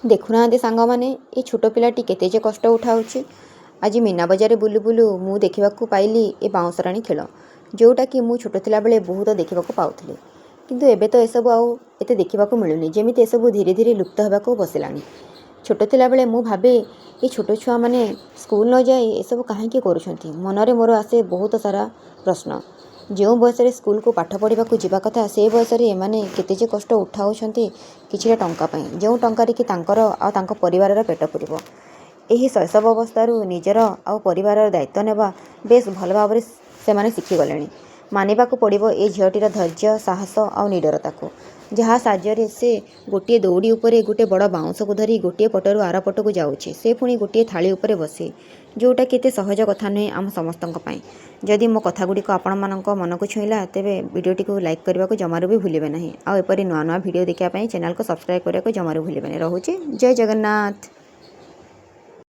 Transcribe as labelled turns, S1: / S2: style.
S1: ଦେଖୁନାହାନ୍ତି ସାଙ୍ଗମାନେ, ଏ ଛୋଟ ପିଲାଟି କେତେ ଯେ କଷ୍ଟ ଉଠାଉଛି। ଆଜି ମୀନା ବଜାରରେ ବୁଲୁ ବୁଲୁ ମୁଁ ଦେଖିବାକୁ ପାଇଲି ଏ ବାଉଁଶରାଣୀ ଖେଳ, ଯେଉଁଟାକି ମୁଁ ଛୋଟ ଥିଲାବେଳେ ବହୁତ ଦେଖିବାକୁ ପାଉଥିଲି। କିନ୍ତୁ ଏବେ ତ ଏସବୁ ଆଉ ଏତେ ଦେଖିବାକୁ ମିଳୁନି, ଯେମିତି ଏସବୁ ଧୀରେ ଧୀରେ ଲୁପ୍ତ ହେବାକୁ ବସିଲାଣି। ଛୋଟ ଥିଲାବେଳେ ମୁଁ ଭାବେ, ଏ ଛୋଟ ଛୁଆମାନେ ସ୍କୁଲ ନ ଯାଇ ଏସବୁ କାହିଁକି କରୁଛନ୍ତି? ମନରେ ମୋର ଆସେ ବହୁତ ସାରା ପ୍ରଶ୍ନ। ଯେଉଁ ବୟସରେ ସ୍କୁଲକୁ ପାଠ ପଢ଼ିବାକୁ ଯିବା କଥା, ସେ ବୟସରେ ଏମାନେ କେତେ ଯେ କଷ୍ଟ ଉଠାଉଛନ୍ତି କିଛିଟା ଟଙ୍କା ପାଇଁ, ଯେଉଁ ଟଙ୍କାରେ କି ତାଙ୍କର ଆଉ ତାଙ୍କ ପରିବାରର ପେଟ ପୂରିବ। ଏହି ଶୈଶବ ଅବସ୍ଥାରୁ ନିଜର ଆଉ ପରିବାରର ଦାୟିତ୍ୱ ନେବା ବେଶ ଭଲ ଭାବରେ ସେମାନେ ଶିଖିଗଲେଣି। ମାନିବାକୁ ପଡ଼ିବ ଏ ଝିଅଟିର ଧୈର୍ଯ୍ୟ, ସାହସ ଆଉ ନିଡରତାକୁ, ଯାହା ସାହାଯ୍ୟରେ ସେ ଗୋଟିଏ ଦଉଡ଼ି ଉପରେ ଗୋଟେ ବଡ଼ ବାଉଁଶକୁ ଧରି ଗୋଟିଏ ପଟରୁ ଆର ପଟକୁ ଯାଉଛି, ସେ ପୁଣି ଗୋଟିଏ ଥାଳି ଉପରେ ବସି, ଯେଉଁଟାକି ଏତେ ସହଜ କଥା ନୁହେଁ ଆମ ସମସ୍ତଙ୍କ ପାଇଁ। ଯଦି ମୋ କଥା ଗୁଡ଼ିକ ଆପଣମାନଙ୍କ ମନକୁ ଛୁଇଁଲା, ତେବେ ଭିଡ଼ିଓଟିକୁ ଲାଇକ୍ କରିବାକୁ ଜମାରୁ ବି ଭୁଲିବେ ନାହିଁ। ଆଉ ଏପରି ନୂଆ ନୂଆ ଭିଡ଼ିଓ ଦେଖିବା ପାଇଁ ଚ୍ୟାନେଲକୁ ସବସ୍କ୍ରାଇବ୍ କରିବାକୁ ଜମାରୁ ଭୁଲିବେନି। ରହୁଛି, ଜୟ ଜଗନ୍ନାଥ।